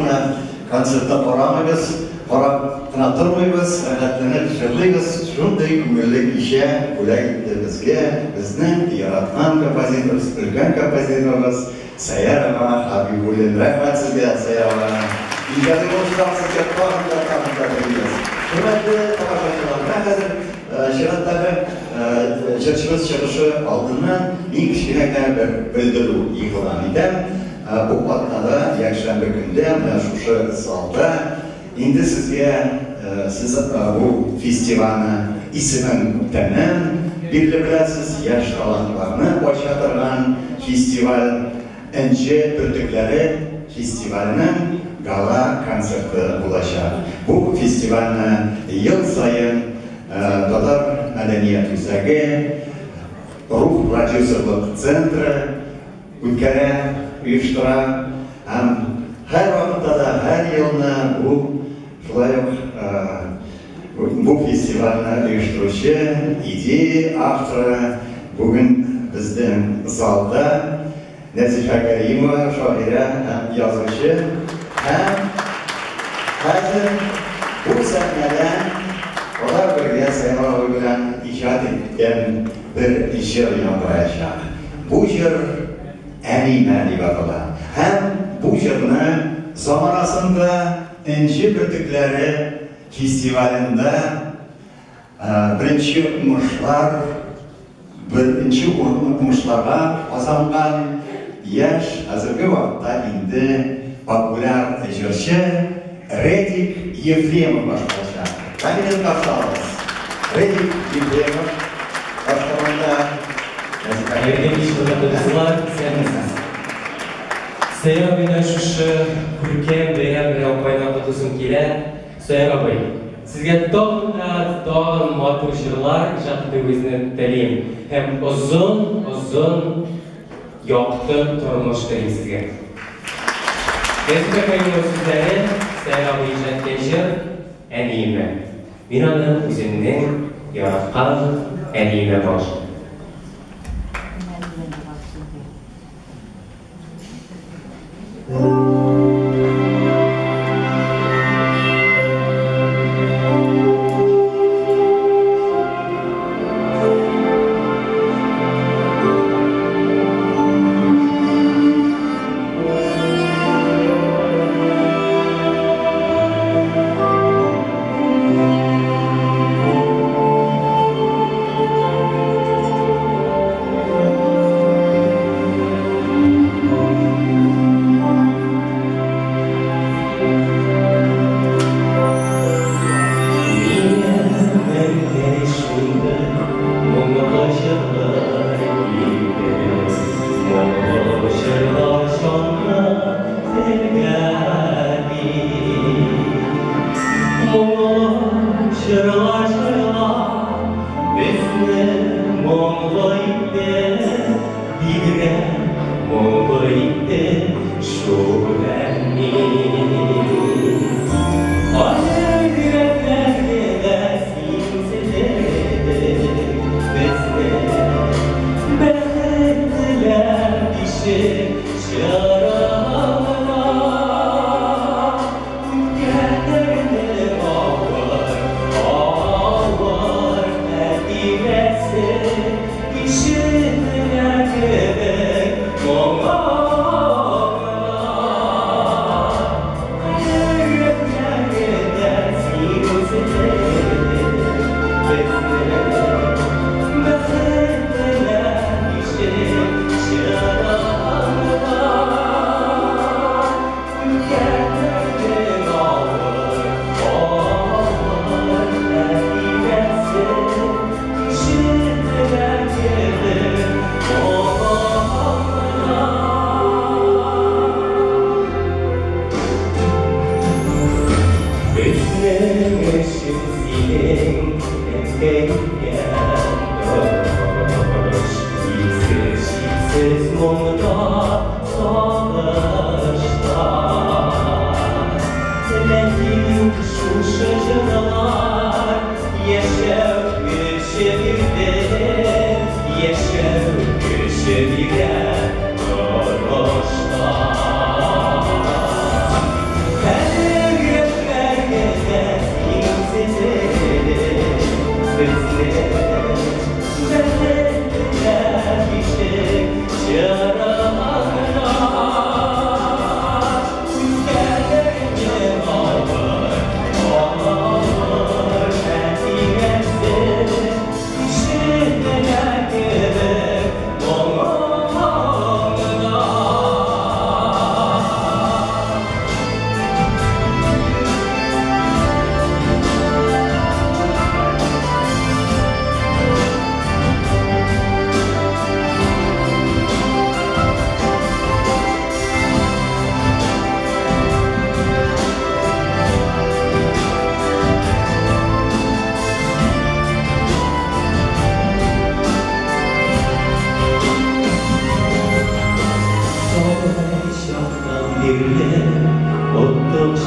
гына концертны карамыйбыз, карап кына тормыйбыз, рәхәтләнеп җырлыйбыз. Шундый күңелле кичә бүләк итте безгә безнең яраткан композиторыбыз, өлкән композиторыбыз Сәйяр ага Хәбибуллин. Рәхмәт сезгә, Сәйяр ага. Иҗади уңышлар сезгә тагын да тагын да телибез. Хөрмәтле тамашачылар, менә хәзер чираттагы җырчыбыз чыгышы алдыннан мин кечкенә генә бер белдерү игълан итәм. Бу атнада, якшәмбе көндә, менә шушы залда инде сезгә, сез бу фестивальне исемен күптәннән бирле беләсез, яшь талантларны ача торган фестиваль, Энҗе бөртекләре фестиваленең гала-концерты булачак. Бу фестивальне ел саен Татар мәдәният үзәге, Рух продюсерлык центры үткәрә, оештыра һәм һәрвакытта да, һәр елны бу шулай ук бу фестивальне оештыручы, идея авторы бүген безнең залда Нәзифә Кәримова, шагыйрә һәм язучы һәм хәзер бу сәхнәдән алар бергә Сәйяр абый белән иҗат иткән бер җыр яңгыраячак. Бу җыр Әниемә дип атала. Һәм бу җырны заманасында Энҗе бөртекләре фестивалендә беренче уңышлар, беренче урынны уңышларга казанган яшь, хәзерге вакытта инде популяр җырчы Редик Ефремов башкарачак. Камилен каршы алыгыз. Редик Ефремов башкаруында Нәзифә. Хәерле кич, хөрмәтле дуслар, исәнмесез. Сәяр абыйны шушы күркәм бәйрәм белән кайнар котлыйсым килә. Сәяр абый, сезгә тагын да тагын матур җырлар иҗат итүегезне телим һәм озын, озын, якты тормыш телим сезгә. Нәзифә Кәримова сүзләре, Сәяр абый иҗат иткән җыр, Әниемә. Мин аны үземнең яраткан әниемә багышлыйм.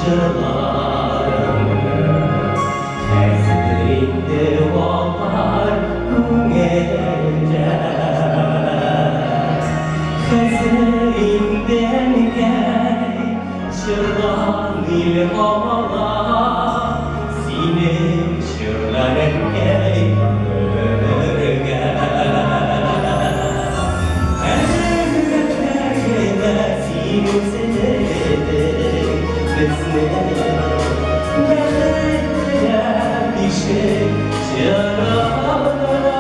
җырларыңны. Хәзер инде алар күңелдә. Хәзер инде, әнкәй, җырдан илһам ала, синең җырлар, әнкәй, гомергә. Әлбәттә генә син үстердең безне, бәхет теләп бишек җырыңда.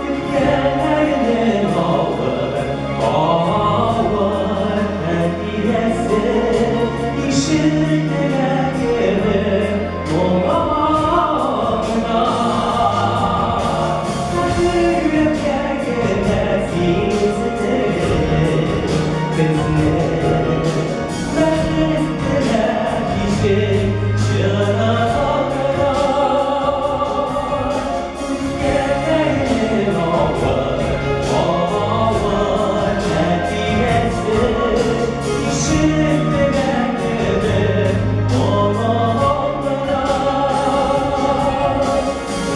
Үткәннәрнең авыр, авыр хатирәсе ишетелә кебек моңыңда. Хәтерләпкә генә син үстердең безне, бәхет теләп бишек җырыңда. Үткәннәрнең авыр, авыр хатирәсе ишетелә кебек моңыңда.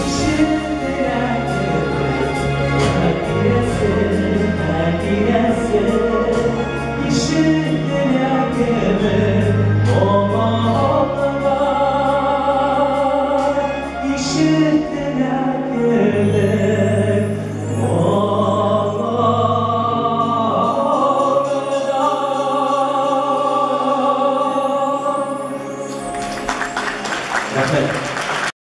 Ишетелә кебек хатирәсе, хатирәсе ишетелә кебек моңыңда. Ишетелә кебек.